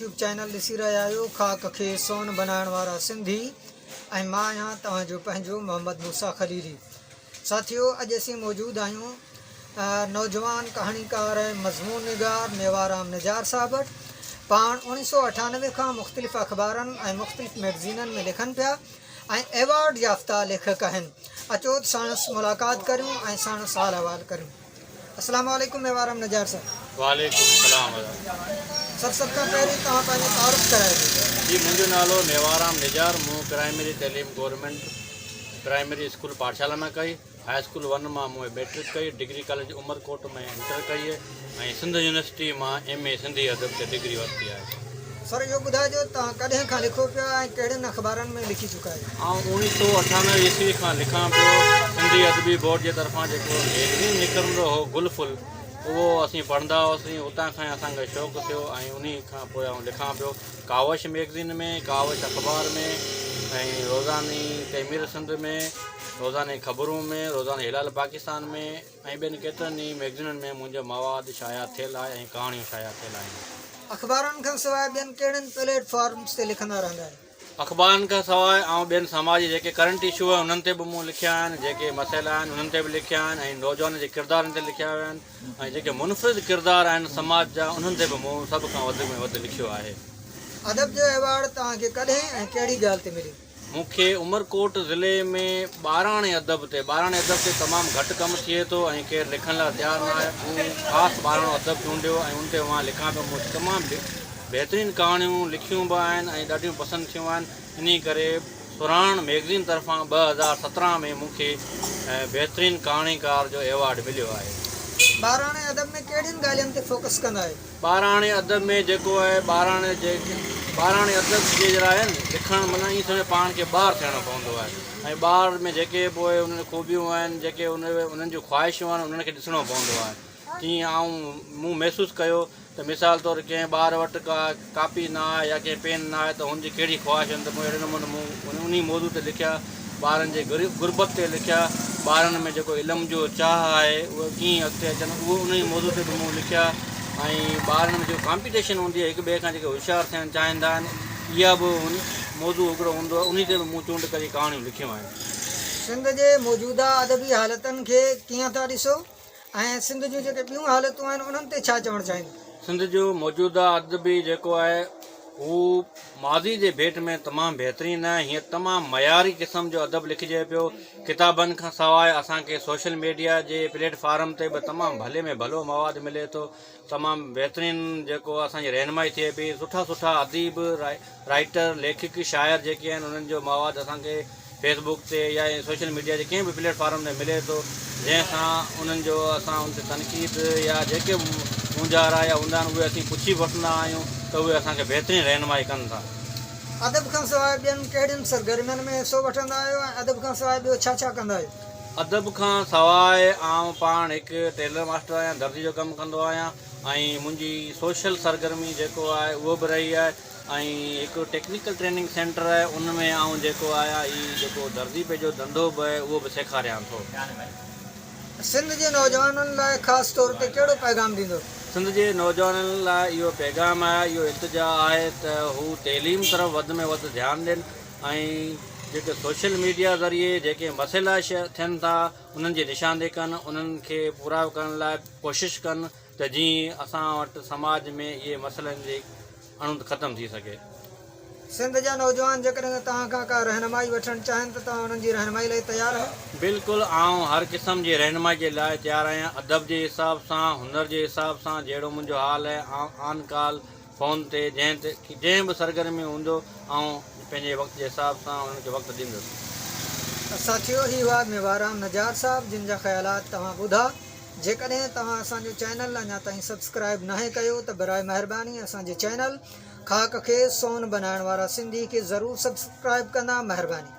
YouTube channel ڏسي رهيا آهيو خاڪ کي سون بنائڻ وارا سنڌي ۽ مان آهيان توهان جو پنهنجو محمد موسيٰ خليلي ساٿيو اڄ اسين موجود آهيون نوجوان ڪهاڻيڪار ۽ مضمون نگار ميوارام نجار صاحب وٽ پاڻ 1998 کان مختلف اخبارن ۽ مختلف مئگزينن ۾ لکن پيا ۽ ايوارڊ يافته ليکڪ آهن اچو ته ساڻس ملاقات ڪريون ۽ ساڻس حال احوال ڪريون. السلام عليڪم ميوارام نجار صاحب. وعليڪم السلام ورحمة. سر سڀ کان پهرين توهان پنهنجو تعارف ڪرايو. جي منهنجو نالو ميوارام نجار مون پرائمري تعليم گورنمينٽ پرائمري اسڪول پاٺشالا مان ڪئي هاء اسڪول ون مان مون ميٽرڪ ڪئي ڊگري ڪاليج عمرڪوٽ ۾ انٽر ڪئي ۽ سنڌ يونيورسٽي مان ايم اي سنڌي ادب تي ڊگري ورتي آهي. سر اهو ٻڌائجو توهان ڪڏهن کان لکو پيا ۽ ڪهڙين اخبارن ۾ لکي چڪا آهيو؟ آئون اوڻيهه سو 98 عيسوي کان لکان پيو. سنڌي ادبي بورڊ جي طرفان جيڪو مئگزين نڪرندو هو گل ڦل اهو اسين پڙهندا هئاسين اتان کان ئي اسان کي شوق ٿيو ۽ انهي کان پوء آئون لکان پيو ڪاوش مئگزين ۾ ڪاوش اخبار ۾ ۽ روزاني تعمير سنڌ ۾ روزاني خبرون ۾ روزاني هلال پاڪستان ۾ ۽ ٻين ڪيترن ئي مئگزينن ۾ منهنجو مواد شايع ٿيل آهي ۽ ڪهاڻيون شايع ٿيل آهن. اخبارن کان سواء ٻين ڪهڙن پليٽ فارمز تي لکندا رهندا آهيو؟ اخبارن کان سواء آئون ٻين سماجي جيڪي ڪرنٽ اشو آهن انهن تي به مون لکيا آهن، جيڪي مسئلا آهن انهن تي به لکيا آهن ۽ نوجوانن جي ڪردارن تي لکيا ويا آهن ۽ جيڪي منفرد ڪردار آهن سماج جا انهن تي به مون سڀ کان وڌ ۾ وڌ لکيو آهي. ادب جو ايوارڊ توهان کي ڪڏهن ۽ ڪهڙي ڳالهه تي مليو؟ مون کي عمرڪوٽ ضلعي ۾ ٻاراڻي ادب تي ٻاراڻي ادب تي تمام گهٽ ڪم ٿئي ٿو ۽ ڪير لکڻ لاء تيار نه آهي. مون خاص ٻاراڻو ادب چونڊيو ۽ ان تي مان لکان پيو. مون تمام بهترين ڪهاڻيون لکيون به آهن ۽ ڏاڍيون پسند ٿيون آهن. انهي ڪري سرهاڻ مئگزين طرفان 2017 ۾ مون کي بهترين ڪهاڻيڪار جو ايوارڊ مليو آهي. ٻاراڻي ادب ۾ ڪهڙين ڳالهين تي فوڪس ڪندا آهيو؟ ٻاراڻي ادب ۾ جيڪو آهي ٻاراڻي جي ٻاراڻي ادب جي لاء آهي نه لکڻ معنيٰ ائين سمجهه پاڻ کي ٻار ٿيڻو پوندو آهي ۽ ٻار ۾ جيڪي پوء انهن جون خوبيون آهن جيڪي انهن جون خواهشون آهن انهن کي ڏسڻو پوندو آهي تيئن آئون مون محسوس ڪيو ته مثال طور ڪنهن ٻار وٽ ڪا ڪاپي نه آهي يا ڪنهن پين نه آهي ته هن جي ڪهڙي خواهش آهن ته پوء اهڙي نموني مون انهي موضوع تي لکيا ٻارن جي غربت تي لکيا ٻارن ۾ جيڪو علم جو چاهه آهي اهي ڪيئن اڳتي اچن اهو انهي موضوع تي به مون لکيا ۽ ٻارن ۾ جيڪو ڪامپيٽيشن هوندي آهي هڪ ٻئي کان جيڪي هوشيار ٿيڻ چاهيندا آهن اها به موضوع هڪڙو هوندو آهي انهي تي به مون چونڊ ڪري ڪهاڻيون لکيون آهن. سنڌ جي موجوده ادبي حالتن کي ڪيئن ٿا ڏسو؟ ۽ سنڌ جون جيڪي ٻيون حالتون آهن انهن تي ڇا چوڻ چاهيندو؟ سنڌ جو موجوده ادبي جيڪو آهي هو ماضي جي ڀيٽ ۾ تمام بهترين آهي هينئر تمام معياري قسم جو ادب لکجي پيو ڪتابن کان سواء اسان کي سوشل ميڊيا جي پليٽ فارم تي به تمام ڀلي ۾ ڀلو مواد ملي ٿو تمام بهترين جيڪو اسان جي رهنمائي ٿئي پئي سٺا سٺا اديب رائيٽر ليکڪ شاعر جيڪي آهن انهن جو مواد اسان کي فيس بڪ تي يا سوشل ميڊيا جي ڪنهن به پليٽ فارم تي ملي ٿو جنهن سان انهن جو اسان ان تي تنقيد يا جيڪي به مونجهارا يا هوندا آهن اهي اسين پڇي به وٺندا آهيون ته اهي اسان کي بهترين رهنمائي ڪن ٿا. ادب کان سواء ٻين ڪهڙين سرگرمين ۾ حصو وٺندا آهيو ۽ ادب کان سواء ٻيو ڇا ڇا ڪندا آهيو؟ ادب کان سواء آئون پاڻ هڪ ٽيلر ماسٽر آهيان درزي جو ڪم ڪندو آهيان ۽ منهنجي سوشل سرگرمي جيڪو آهي اهو به رهي آهي ۽ هڪ ٽيڪنيڪل ٽريننگ سينٽر آهي ان ۾ آئون جيڪو آهيان هي جيڪو درزي پنهنجو ڌنڌو به آهي اهو به سيکاريان ٿو. سنڌ جي نوجوانن لاء خاص طور تي ڪهڙو پيغام ڏيندو؟ سنڌ جي نوجوانن لاء اهو پيغام آهي اهو التجا آهي ته هو تعليم طرف وڌ ۾ وڌ ڌيان ڏين ۽ جيڪي سوشل ميڊيا ذريعي جيڪي مسئلا ٿين ٿا انهن جي نشاندهي ڪن انهن کي پورا ڪرڻ لاء ڪوشش ڪن ته جيئن اسان وٽ سماج ۾ اهي مسئلن جي اڻهوند ختم ٿي سگهي. سنڌ جا نوجوان جيڪڏهن توهان کان ڪا رهنمائي وٺڻ چاهين ته توهان انهن جي رهنمائي لاء تيار آهيو؟ بلڪل آئون هر قسم جي رهنمائي جي لاء تيار آهيان ادب جي حساب سان هنر جي حساب سان جهڙو منهنجو حال آهي آئون آن ڪال فون تي جنهن تي جنهن به سرگرمي هوندو آئون پنهنجي وقت جي حساب سان انهن کي وقت ڏيندس. ساٿيو هي هئا ميوارام نجار صاحب جن جا خيالات توهان ٻڌا. جيڪڏهن توهان اسان جو چينل اڃا تائين سبسڪرائيب ناهي ڪيو ته براء مهرباني اسان جي چينل خاڪ کي سون بنائڻ وارا سنڌي کي ضرور سبسڪرائيب ڪندا مهرباني.